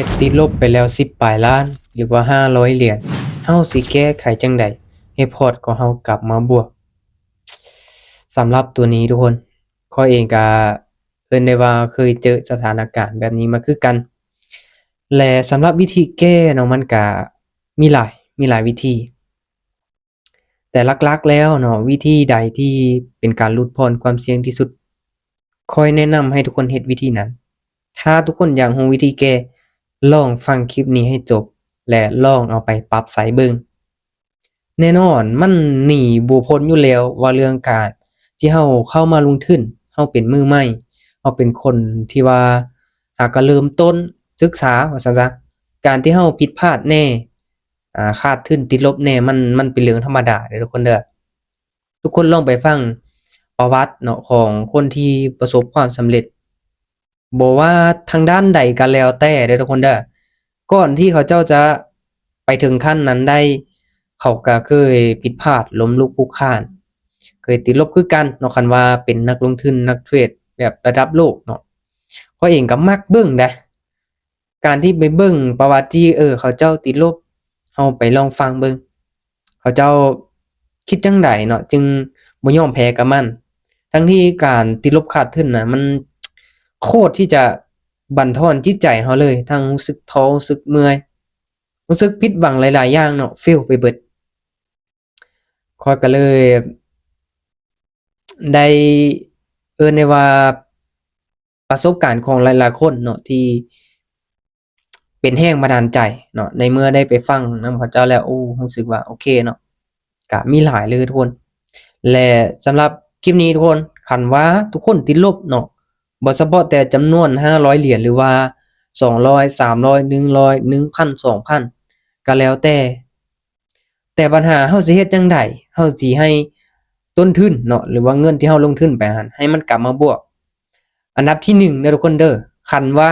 ດຕິດລົບໄປແລ້ວສິບປາຍລ້ານ ຫຼືວ່າຫ້າຮ້ອຍຫຼຽນ, ເຮົາຊິແກ້ໄຂຈັ່ງໃດໃຫ້ພອດຂອງເຮົາກັບມາບວກ? ສຳລັບໂຕນີ້ທຸກຄົນ, ຂ້ອຍເອງກະເອີ້ນໄດ້ວ່າເຄີຍເຈີສະຖານະການແບບນີ້ມາຄືກັນ ແລະ ສຳລັບວິທີແກ້ເນາະ ມັນກະມີຫຼາຍ, ມີຫຼາຍວິທີ. ແຕ່ຫຼັກໆແລ້ວເນາະ ວິທີໃດທີ່ເປັນການຫຼຸດຜ່ອນຄວາມສ່ຽງທີ່ສຸດ, ຂ້ອຍແນະນຳໃຫ້ທຸກຄົນເຮັດວິທີນັ້ນ. ຖ້າທຸກຄົນຢາກຮູ້ວິທີແກ້, ລອງຟັງຄລິບນີ້ໃຫ້ຈົບ ແລະ ລອງເອົາໄປປັບໃຊ້ເບິ່ງ. ແນ່ນອນ, ມັນໜີບໍ່ພົ້ນຢູ່ແລ້ວ ວ່າເລື່ອງການທີ່ເຮົາເຂົ້າມາລົງທຶນ, ເຮົາເປັນມືໃໝ່, ເຮົາເປັນຄົນທີ່ວ່າຫາກະເລີ່ມຕົ້ນສຶກສາ ວ່າຊັ້ນຊະ. ການທີ່ເຮົາຜິດພາດແດ່, ອາ, ຂາດທຶນຕິດລົບແດ່, ມັນ, ມັນເປັນເລື່ອງທຳມະດາເດີ້ທຸກຄົນເດີ້. ທຸກຄົນລອງໄປຟັງປະຫວັດເນາະ ຂອງຄົນທີ່ປະສົບຄວາມສຳເລັດ, ບໍ່ວ່າທາງດ້ານໃດກໍແລ້ວແຕ່ເດີ້ທຸກຄົນເດີ້. ກ່ອນທີ່ເຂົາເຈົ້າຈະໄປເຖິງຂັ້ນນັ້ນໄດ້, ເຂົາກໍເຄີຍຜິດພາດ, ລົ້ມລຸກຄຸກຄານ, ເຄີຍຕິດລົບຄືກັນເນາະ. ຄັນວ່າເປັນນັກລົງທຶນ, ນັກເທຣດແບບລະດັບໂລກເນາະ, ຂ້ອຍເອງກໍມັກເບິ່ງເດ້. ການທີ່ໄປເບິ່ງປະຫວັດທີ່ ເອີ ເຂົາເຈົ້າຕິດລົບ, ເຮົາໄປລອງຟັງເບິ່ງ ເຂົາເຈົ້າຄິດຈັ່ງໃດເນາະ ຈຶ່ງບໍ່ຍອມແພ້ກັບມັນ. ທັງທີ່ການຕິດລົບຂາດທຶນນະ ມັນໂຄດທີ່ຈະບັ່ນທອນຈິດໃຈເຮົາເລີຍ, ທັງຮູ້ສຶກທໍ້, ຮູ້ສຶກເມື່ອຍ, ຮູ້ສຶກຜິດຫວັງຫຼາຍໆຢ່າງເນາະ, ເຟວໄປເບິດ. ຂ້ອຍກໍເລີຍໄດ້ເອີ້ນໄດ້ວ່າປະສົບການຂອງຫຼາຍໆຄົນເນາະ ທີ່ເປັນແຮງບັນດານໃຈເນາະ, ໃນເມື່ອໄດ້ໄປຟັງນຳເຂົາເຈົ້າແລ້ວ ໂອ້ ຮູ້ສຶກວ່າໂອເຄເນາະ, ກະມີຫຼາຍເລີຍທຸກຄົນ. ແລະ ສຳລັບຄລິບນີ້ທຸກຄົນ, ຄັນວ່າທຸກຄົນຕິດລົບເນາະ, ບໍ່ສະເພາະແຕ່ຈຳນວນຫ້າຮ້ອຍຫຼຽນ ຫຼືວ່າສອງຮ້ອຍ ສາມຮ້ອຍ ໜຶ່ງຮ້ອຍ ໜຶ່ງພັນ ສອງພັນ ກໍແລ້ວແຕ່, ແຕ່ບັນຫາເຮົາຊິເຮັດຈັ່ງໃດ ເຮົາຊິໃຫ້ຕົ້ນທຶນເນາະ ຫຼືວ່າເງິນທີ່ເຮົາລົງທຶນໄປຫັ້ນ ໃຫ້ມັນກັບມາບວກ? ອັນດັບທີໜຶ່ງເດີ້ທຸກຄົນເດີ້, ຄັນວ່າ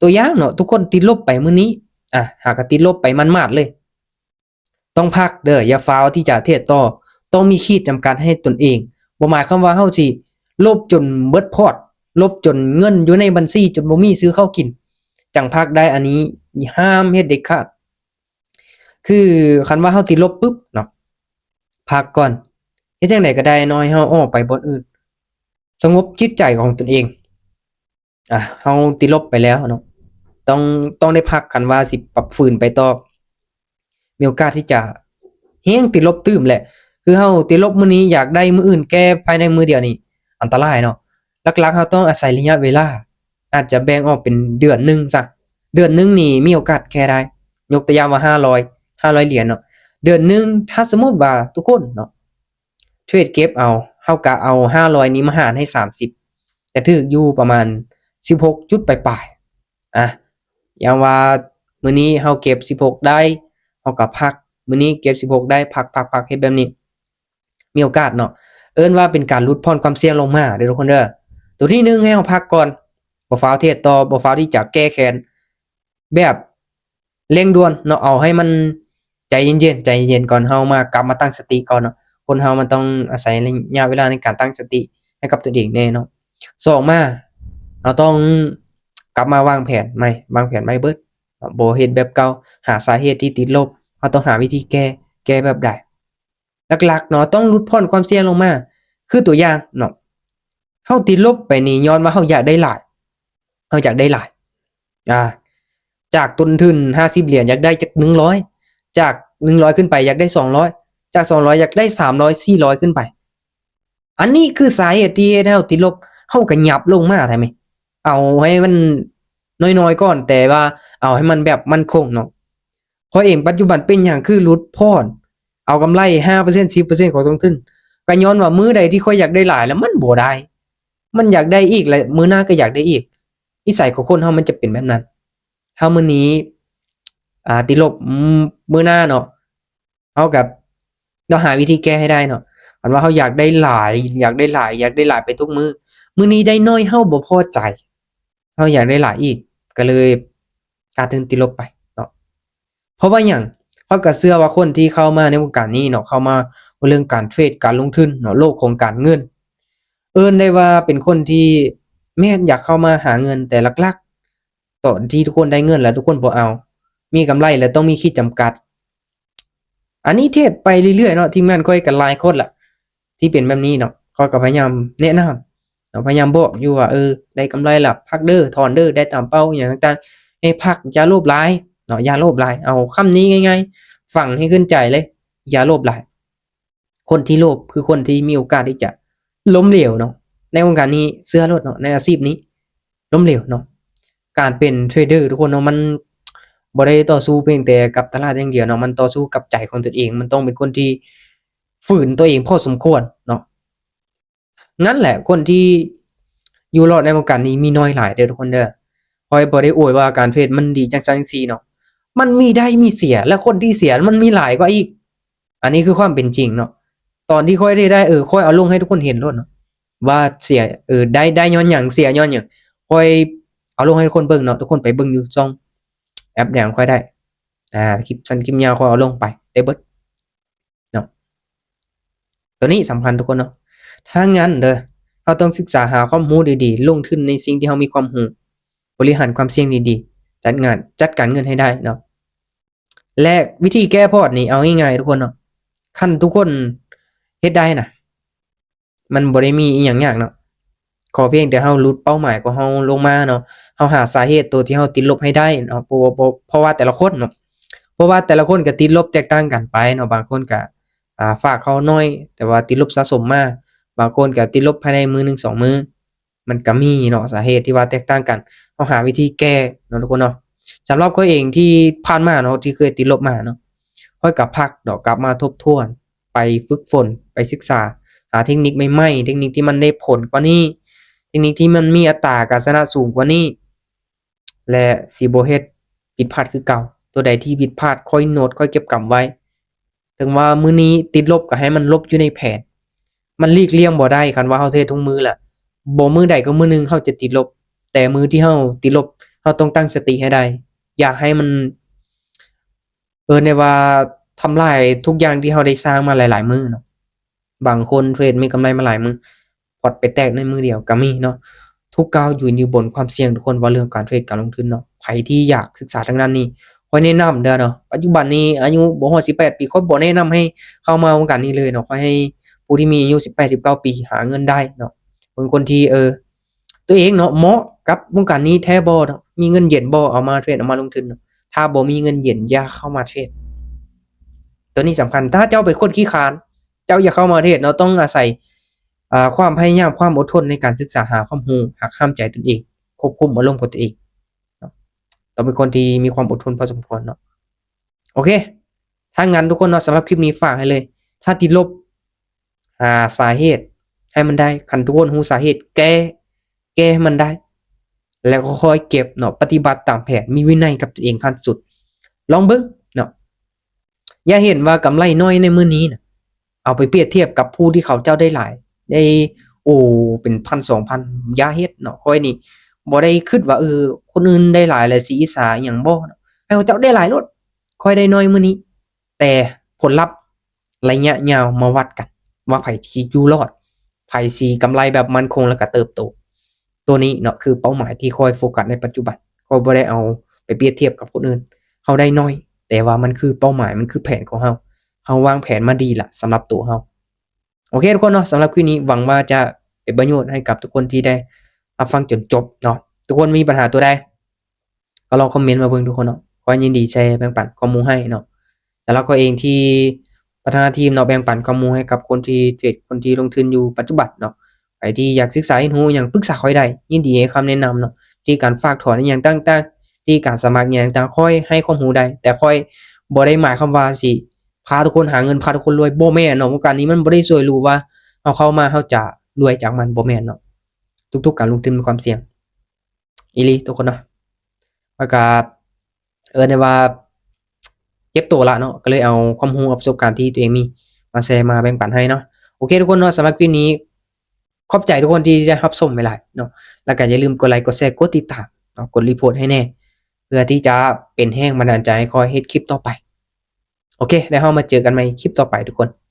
ຕົວຢ່າງເນາະ ທຸກຄົນຕິດລົບໄປມື້ນີ້, ອາ, ຫາກະຕິດລົບໄປໝາດໆເລີຍ, ຕ້ອງພັກເດີ້, ຢ່າຟ້າວທີ່ຈະເທຣດຕໍ່, ຕ້ອງມີຂີດຈຳກັດໃຫ້ຕົນເອງ. ບໍ່ໝາຍຄວາມວ່າເຮົາຊິລົບຈົນເບິດພອດ, ລົບຈົນເງິນຢູ່ໃນບັນຊີຈົນບໍ່ມີຊື້ເຂົ້າກິນ ຈັ່ງພັກໄດ້, ອັນນີ້ຫ້າມເຮັດເດັດຂາດ. ຄືຄັນວ່າເຮົາຕິດລົບປຶບເນາະ, ພັກກ່ອນ, ເຮັດຈັ່ງໃດກໍໄດ້ເນາະ ໃຫ້ເຮົາອອກໄປບ່ອນອື່ນ, ສະຫງົບຈິດໃຈຂອງຕົນເອງ. ອາ, ເຮົາຕິດລົບໄປແລ້ວເນາະ, ຕ້ອງ, ຕ້ອງໄດ້ພັກ, ຄັນວ່າຊິປັບຟື້ນໄປຕໍ່, ມີໂອກາດທີ່ຈະແຮງຕິດລົບຕື່ມແຫຼະ. ຄືເຮົາຕິດລົບມື້ນີ້ ຢາກໄດ້ມື້ອື່ນແກ້ພາຍໃນມື້ດຽວນີ້ ອັນຕະລາຍເນາະ. ຫຼັກໆ ເຮົາຕ້ອງອາໄສໄລຍະເວລາ, ອາດຈະແບ່ງອອກເປັນເດືອນໜຶ່ງຊະ, ເດືອນໜຶ່ງນີ້ມີໂອກາດແກ້ໄດ້. ຍົກຕົວຢ່າງວ່າຫ້າຮ້ອຍ, ຫ້າຮ້ອຍຫຼຽນເນາະ, ເດືອນໜຶ່ງ ຖ້າສົມມຸດວ່າທຸກຄົນເນາະ ເທຣດເກັບເອົາ, ເຮົາກະເອົາຫ້າຮ້ອຍນີ້ມາຫານໃຫ້ສາມສິບ, ຈະຖືກຢູ່ປະມານສິບຫົກຈຸດປາຍໆ. ອາ, ຢ່າງວ່າມື້ນີ້ເຮົາເກັບສິບຫົກໄດ້, ເຮົາກະພັກ, ມື້ນີ້ເກັບສິບຫົກໄດ້, ພັກ, ພັກ, ພັກ, ເຮັດແບບນີ້. ມີໂອກາດເນາະ, ເອີ້ນວ່າເປັນການຫຼຸດຜ່ອນຄວາມສ່ຽງລົງມາເດີ້ທຸກຄົນເດີ້. ໂຕທີໜຶ່ງ ໃຫ້ເຮົາພັກກ່ອນ, ບໍ່ຟ້າວເທຣດຕໍ່, ບໍ່ຟ້າວທີ່ຈະແກ້ແຄ້ນ, ແບບເລັ່ງດ່ວນເນາະ, ເອົາໃຫ້ມັນໃຈເຢັນໆ, ໃຈເຢັນກ່ອນ, ເຮົາມາກັບມາຕັ້ງສະຕິກ່ອນເນາະ. ຄົນເຮົາມັນຕ້ອງອາໄສໄລຍະເວລາໃນການຕັ້ງສະຕິໃຫ້ກັບຕົນເອງແດ່ເນາະ. ສອງມາ, ເຮົາຕ້ອງກັບມາວາງແຜນໃໝ່, ວາງແຜນໃໝ່ເບິດ, ບໍ່ເຮັດແບບເກົ່າ, ຫາສາເຫດທີ່ຕິດລົບ, ເຮົາຕ້ອງຫາວິທີແກ້, ແກ້ແບບໃດ? ຫຼັກໆເນາະ, ຕ້ອງຫຼຸດຜ່ອນຄວາມສ່ຽງລົງມາ. ຄືຕົວຢ່າງເນາະ, ເຮົາຕິດລົບໄປນີ້ຍ້ອນວ່າເຮົາຢາກໄດ້ຫຼາຍ, ເຮົາຢາກໄດ້ຫຼາຍ. ອາ, ຈາກຕົ້ນທຶນຫ້າສິບຫຼຽນ ຢາກໄດ້ຈັກໜຶ່ງຮ້ອຍ, ຈາກໜຶ່ງຮ້ອຍຂຶ້ນໄປຢາກໄດ້ສອງຮ້ອຍ, ຈາກສອງຮ້ອຍຢາກໄດ້ສາມຮ້ອຍ ສີ່ຮ້ອຍຂຶ້ນໄປ. ອັນນີ້ຄືສາເຫດທີ່ເຮັດໃຫ້ເຮົາຕິດລົບ, ເຮົາກໍຫຍັບລົງມາແທ້ແມ. ເອົາໃຫ້ມັນນ້ອຍໆກ່ອນ, ແຕ່ວ່າເອົາໃຫ້ມັນແບບໝັ້ນຄົງເນາະ. ຂ້ອຍເອງປັດຈຸບັນເປັນຫຍັງຄືຫຼຸດຜ່ອນ, ເອົາກຳໄລຫ້າເປີເຊັນ ສິບເປີເຊັນຂອງຕົ້ນທຶນ, ກໍຍ້ອນວ່າມື້ໃດທີ່ຂ້ອຍຢາກໄດ້ຫຼາຍແລ້ວມັນບໍ່ໄດ້, ມັນຢາກໄດ້ອີກ ແລະ ມື້ໜ້າກໍຢາກໄດ້ອີກ. ນິໄສຂອງຄົນເຮົາມັນຈະເປັນແບບນັ້ນ. ຖ້າມື້ນີ້, ອາ, ຕິດລົບ, ອືມ, ມື້ໜ້າເນາະ, ເຮົາກໍຕ້ອງຫາວິທີແກ້ໃຫ້ໄດ້ເນາະ. ຄັນວ່າເຮົາຢາກໄດ້ຫຼາຍ, ຢາກໄດ້ຫຼາຍ, ຢາກໄດ້ຫຼາຍໄປທຸກມື້, ມື້ນີ້ໄດ້ໜ້ອຍເຮົາບໍ່ພໍໃຈ, ເຮົາຢາກໄດ້ຫຼາຍອີກ, ກໍເລີຍຂາດທຶນຕິດລົບໄປເນາະ. ເພາະວ່າຫຍັງ? ຂ້ອຍກໍເຊື່ອວ່າຄົນທີ່ເຂົ້າມາໃນວົງການນີ້ເນາະ, ເຂົ້າມາເລື່ອງການເທຣດ, ການລົງທຶນເນາະ, ໂລກຂອງການເງິນ, ເອີ້ນໄດ້ວ່າເປັນຄົນທີ່ແມ່ນຢາກເຂົ້າມາຫາເງິນ, ແຕ່ຫຼັກໆ ຕອນທີ່ທຸກຄົນໄດ້ເງິນແລ້ວທຸກຄົນບໍ່ເອົາ, ມີກຳໄລແລ້ວຕ້ອງມີຂີດຈຳກັດ. ອັນນີ້ເທດໄປເລື້ອຍໆເນາະ, ທີມງານຂ້ອຍກໍຫຼາຍຄົນລະທີ່ເປັນແບບນີ້ເນາະ. ຂ້ອຍກໍພະຍາຍາມແນະນຳເນາະ, ພະຍາຍາມບອກຢູ່ວ່າ ເອີ ໄດ້ກຳໄລລະພັກເດີ້ ຖອນເດີ້ ໄດ້ຕາມເປົ້າຫຍັງຕ່າງໆ ໃຫ້ພັກ ຢ່າໂລບຫຼາຍເນາະ, ຢ່າໂລບຫຼາຍ. ເອົາຄຳນີ້ງ່າຍໆ ຝັງໃຫ້ຂຶ້ນໃຈເລີຍ, ຢ່າໂລບຫຼາຍ. ຄົນທີ່ໂລບຄືຄົນທີ່ມີໂອກາດທີ່ຈະລົ້ມເຫຼວເນາະ. ໃນວົງການນີ້ເຊື່ອໂລດເນາະ, ໃນອາຊີບນີ້ລົ້ມເຫຼວເນາະ. ການເປັນເທຣດເດີທຸກຄົນເນາະ, ມັນບໍ່ໄດ້ຕໍ່ສູ້ພຽງແຕ່ກັບຕະຫຼາດຢ່າງດຽວເນາະ, ມັນຕໍ່ສູ້ກັບໃຈຂອງຕົນເອງ. ມັນຕ້ອງເປັນຄົນທີ່ຝືນຕົວເອງພໍສົມຄວນເນາະ. ນັ້ນແຫຼະ ຄົນທີ່ຢູ່ລອດໃນວົງການນີ້ມີໜ້ອຍຫຼາຍເດີ້ທຸກຄົນເດີ້. ຂ້ອຍບໍ່ໄດ້ອວຍວ່າການເທຣດມັນດີຈັ່ງຊັ້ນຈັ່ງຊີ້ເນາະ, ມັນມີໄດ້ມີເສຍ ແລະ ຄົນທີ່ເສຍມັນມີຫຼາຍກວ່າອີກ. ອັນນີ້ຄືຄວາມເປັນຈິງເນາະ. ຕອນທີ່ຂ້ອຍໄດ້ໄດ້ ເອີ ຂ້ອຍເອົາລົງໃຫ້ທຸກຄົນເຫັນໂລດເນາະ ວ່າເສຍ ເອີ ໄດ້ ໄດ້ຍ້ອນຫຍັງ ເສຍຍ້ອນຫຍັງ. ຂ້ອຍເອົາລົງໃຫ້ທຸກຄົນເບິ່ງເນາະ, ທຸກຄົນໄປເບິ່ງຢູ່ຊ່ອງແອັບໃດຂອງຂ້ອຍໄດ້. ອາ ຄລິບສັ້ນຄລິບຍາວຂ້ອຍເອົາລົງໄປໄດ້ເບິດເນາະ. ໂຕນີ້ສຳຄັນທຸກຄົນເນາະ. ຖ້າຊັ້ນເດີ້ ເຮົາຕ້ອງສຶກສາຫາຄວາມຮູ້ດີໆ, ລົງທຶນໃນສິ່ງທີ່ເຮົາມີຄວາມຮູ້, ບໍລິຫານຄວາມສ່ຽງດີໆ, ຈັດງານ ຈັດການເງິນໃຫ້ໄດ້ເນາະ. ແລະ ວິທີແກ້ພອດນີ້ເອົາງ່າຍໆທຸກຄົນເນາະ, ຄັນທຸກຄົນເຮັດໄດ້ນະ ມັນບໍ່ໄດ້ມີອີ່ຫຍັງຍາກເນາະ. ຂໍພຽງແຕ່ເຮົາຫຼຸດເປົ້າໝາຍຂອງເຮົາລົງມາເນາະ, ເຮົາຫາສາເຫດໂຕທີ່ເຮົາຕິດລົບໃຫ້ໄດ້ເນາະ. ເພາະວ່າ ເພາະ ເພາະວ່າແຕ່ລະຄົນເນາະ, ເພາະວ່າແຕ່ລະຄົນກໍຕິດລົບແຕກຕ່າງກັນໄປເນາະ. ບາງຄົນກໍ ອາ ຝາກເຂົ້າໜ້ອຍ ແຕ່ວ່າຕິດລົບສະສົມມາ, ບາງຄົນກໍຕິດລົບພາຍໃນມື້ໜຶ່ງສອງມື້. ມັນກໍມີເນາະ ສາເຫດທີ່ວ່າແຕກຕ່າງກັນ. ເຮົາຫາວິທີແກ້ເນາະທຸກຄົນເນາະ. ສຳລັບຂ້ອຍເອງທີ່ຜ່ານມາເນາະ ທີ່ເຄີຍຕິດລົບມາເນາະ, ຂ້ອຍກໍພັກເນາະ, ກັບມາທົບທວນ, ໄປຝຶກຝົນ, ໄປສຶກສາ, ຫາເທັກນິກໃໝ່ໆ, ເທັກນິກທີ່ມັນໄດ້ຜົນກວ່ານີ້, ເທັກນິກທີ່ມັນມີອັດຕາການຊະນະສູງກວ່ານີ້ ແລະ ຊິບໍ່ເຮັດຜິດພາດຄືເກົ່າ. ໂຕໃດທີ່ຜິດພາດ ຂ້ອຍໂນດ, ຂ້ອຍເກັບກຳໄວ້. ເຖິງວ່າມື້ນີ້ຕິດລົບກໍໃຫ້ມັນລົບຢູ່ໃນແຜນ, ມັນຫຼີກລ່ຽງບໍ່ໄດ້. ຄັນວ່າເຮົາເທຣດທຸກມື້ລະ ບໍ່ ມື້ໃດກໍມື້ໜຶ່ງເຮົາຈະຕິດລົບ, ແຕ່ມື້ທີ່ເຮົາຕິດລົບ ເຮົາຕ້ອງຕັ້ງສະຕິໃຫ້ໄດ້, ຢ່າໃຫ້ມັນ ເອີ້ນໄດ້ວ່າທຳລາຍທຸກຢ່າງທີ່ເຮົາໄດ້ສ້າງມາຫຼາຍໆມື້ເນາະ. ບາງຄົນເທຣດມີກຳໄລມາຫຼາຍມື້ ພອດໄປແຕກໃນມື້ດຽວກໍມີເນາະ. ທຸກກ້າວຢືນຢູ່ບົນຄວາມສ່ຽງທຸກຄົນ. ເວົ້າເລື່ອງການເທຣດ ການລົງທຶນເນາະ, ໃຜທີ່ຢາກສຶກສາທາງດ້ານນີ້ ຂ້ອຍແນະນຳເດີ້ເນາະ. ປັດຈຸບັນນີ້ອາຍຸບໍ່ຮອດສິບແປດປີ, ຂ້ອຍບໍ່ແນະນຳໃຫ້ເຂົ້າມາວົງການນີ້ເລີຍເນາະ. ຂ້ອຍໃຫ້ຜູ້ທີ່ມີອາຍຸສິບແປດ ສິບເກົ້າປີຫາເງິນໄດ້ເນາະ. ເບິ່ງຄົນທີ່ ເອີ ຕົວເອງເນາະ ເໝາະກັບວົງການນີ້ແທ້ບໍ່ເນາະ, ມີເງິນເຢັນບໍ່ ເອົາມາເທຣດ ເອົາມາລົງທຶນເນາະ. ຖ້າບໍ່ມີເງິນເຢັນ ຢ່າເຂົ້າມາເທຣດ. ຕົວນີ້ສຳຄັນ. ຖ້າເຈົ້າເປັນຄົນຂີ້ຄ້ານ ເຈົ້າຢ່າເຂົ້າມາເທຣດເນາະ, ຕ້ອງອາໄສ ອາ ຄວາມພະຍາຍາມ, ຄວາມອົດທົນໃນການສຶກສາຫາຄວາມຮູ້, ຫັກຫ້າມໃຈຕົນເອງ, ຄວບຄຸມອາລົມຂອງຕົນເອງເນາະ. ຕ້ອງເປັນຄົນທີ່ມີຄວາມອົດທົນພໍສົມຄວນເນາະ. ໂອເຄ ຖ້າຊັ້ນທຸກຄົນເນາະ, ສຳລັບຄລິບນີ້ຝາກໃຫ້ເລີຍ. ຖ້າຕິດລົບ ຫາສາເຫດໃຫ້ມັນໄດ້. ຄັນທຸກຄົນຮູ້ສາເຫດ ແກ້ ແກ້ໃຫ້ມັນໄດ້ ແລ້ວກໍຄ່ອຍເກັບເນາະ. ປະຕິບັດຕາມແຜນ, ມີວິໄນກັບຕົວເອງຂັ້ນສຸດ. ລອງເບິ່ງເນາະ. ຢ່າເຫັນວ່າກຳໄລໜ້ອຍໃນມື້ນີ້ນະ ເອົາໄປປຽບທຽບກັບຜູ້ທີ່ເຂົາເຈົ້າໄດ້ຫຼາຍ ໄດ້ ໂອ້ ເປັນພັນສອງພັນ. ຢ່າເຮັດເນາະ. ຂ້ອຍນີ້ບໍ່ໄດ້ຄິດວ່າ ເອີ ຄົນອື່ນໄດ້ຫຼາຍແລ້ວຊິອິດສາອີ່ຫຍັງບໍ່ເນາະ. ໃຫ້ເຂົາເຈົ້າໄດ້ຫຼາຍໂລດ, ຂ້ອຍໄດ້ໜ້ອຍມື້ນີ້. ແຕ່ຜົນລັບໄລຍະຍາວມາວັດກັນ ວ່າໃຜຊິຢູ່ລອດ, ໃຜຊິກຳໄລແບບໝັ້ນຄົງ ແລ້ວກໍເຕີບໂຕ. ໂຕນີ້ເນາະ ຄືເປົ້າໝາຍທີ່ຂ້ອຍໂຟກັສໃນປັດຈຸບັນ. ຂ້ອຍບໍ່ໄດ້ເອົາໄປປຽບທຽບກັບຄົນອື່ນ. ເຮົາໄດ້ໜ້ອຍ, ແຕ່ວ່າມັນຄືເປົ້າໝາຍ, ມັນຄືແຜນຂອງເຮົາ. ເຮົາວາງແຜນມາດີລະສຳລັບໂຕເຮົາ. ໂອເຄທຸກຄົນເນາະ, ສຳລັບຄລິບນີ້ຫວັງວ່າຈະເປັນປະໂຫຍດໃຫ້ກັບທຸກຄົນທີ່ໄດ້ຮັບຟັງຈົນຈົບເນາະ. ທຸກຄົນມີບັນຫາຕົວໃດ ກໍລອງຄອມເມັນມາເບິ່ງທຸກຄົນເນາະ. ຂ້ອຍຍິນດີແຊແບ່ງປັນຄວາມຮູ້ໃຫ້ເນາະ. ແຕ່ລະຂ້ອຍເອງທີ່ປະທານທີມເນາະ ແບ່ງປັນຄວາມຮູ້ໃຫ້ກັບຄົນທີ່ເທຣດ, ຄົນທີ່ລົງທຶນຢູ່ປັດຈຸບັນເນາະ. ໃຜທີ່ຢາກສຶກສາຮຽນຮູ້ຫຍັງ ປຶກສາຂ້ອຍໄດ້, ຍິນດີໃຫ້ຄຳແນະນຳເນາະ. ທີ່ການຝາກຖອນອີ່ຫຍັງຕ່າງໆ, ທີ່ການສະໝັກອີ່ຫຍັງຕ່າງ, ຂ້ອຍໃຫ້ຄວາມຮູ້ໄດ້, ແຕ່ຂ້ອຍບໍ່ໄດ້ໝາຍຄວາມວ່າຊິພາທຸກຄົນຫາເງິນ, ພາທຸກຄົນລວຍ, ບໍ່ແມ່ນເນາະ. ວົງການນີ້ມັນບໍ່ໄດ້ຊ່ວຍຮູ້ວ່າເຮົາເຂົ້າມາເຮົາຈະລວຍຈາກມັນ, ບໍ່ແມ່ນເນາະ. ທຸກໆການລົງທຶນມີຄວາມສ່ຽງ ອີ່ຫຼີທຸກຄົນເນາະ. ແລ້ວກະເອີ້ນໄດ້ວ່າເຈັບໂຕລະເນາະ, ກໍເລີຍເອົາຄວາມຮູ້, ເອົາປະສົບການທີ່ຕົວເອງມີມາແຊມາແບ່ງປັນໃຫ້ເນາະ. ໂອເຄທຸກຄົນເນາະ, ສຳລັບຄລິບນີ້ຂອບໃຈທຸກຄົນທີ່ໄດ້ຮັບຊົມຫຼາຍໆເນາະ. ແລ້ວກະຢ່າລືມກົດໄລ, ກົດແຊ, ກົດຕິດຕາມເນາະ, ກົດຣີໂພດໃຫ້ແດ່ ເພື່ອທີ່ຈະເປັນແຮງບັນດານໃຈໃຫ້ຂ້ອຍເຮັດຄລິບຕໍ່ໄປ. ໂອເຄ ແລ້ວເຮົາມາເຈີກັນໃໝ່ຄລິບຕໍ່ໄປທຸກຄົນ.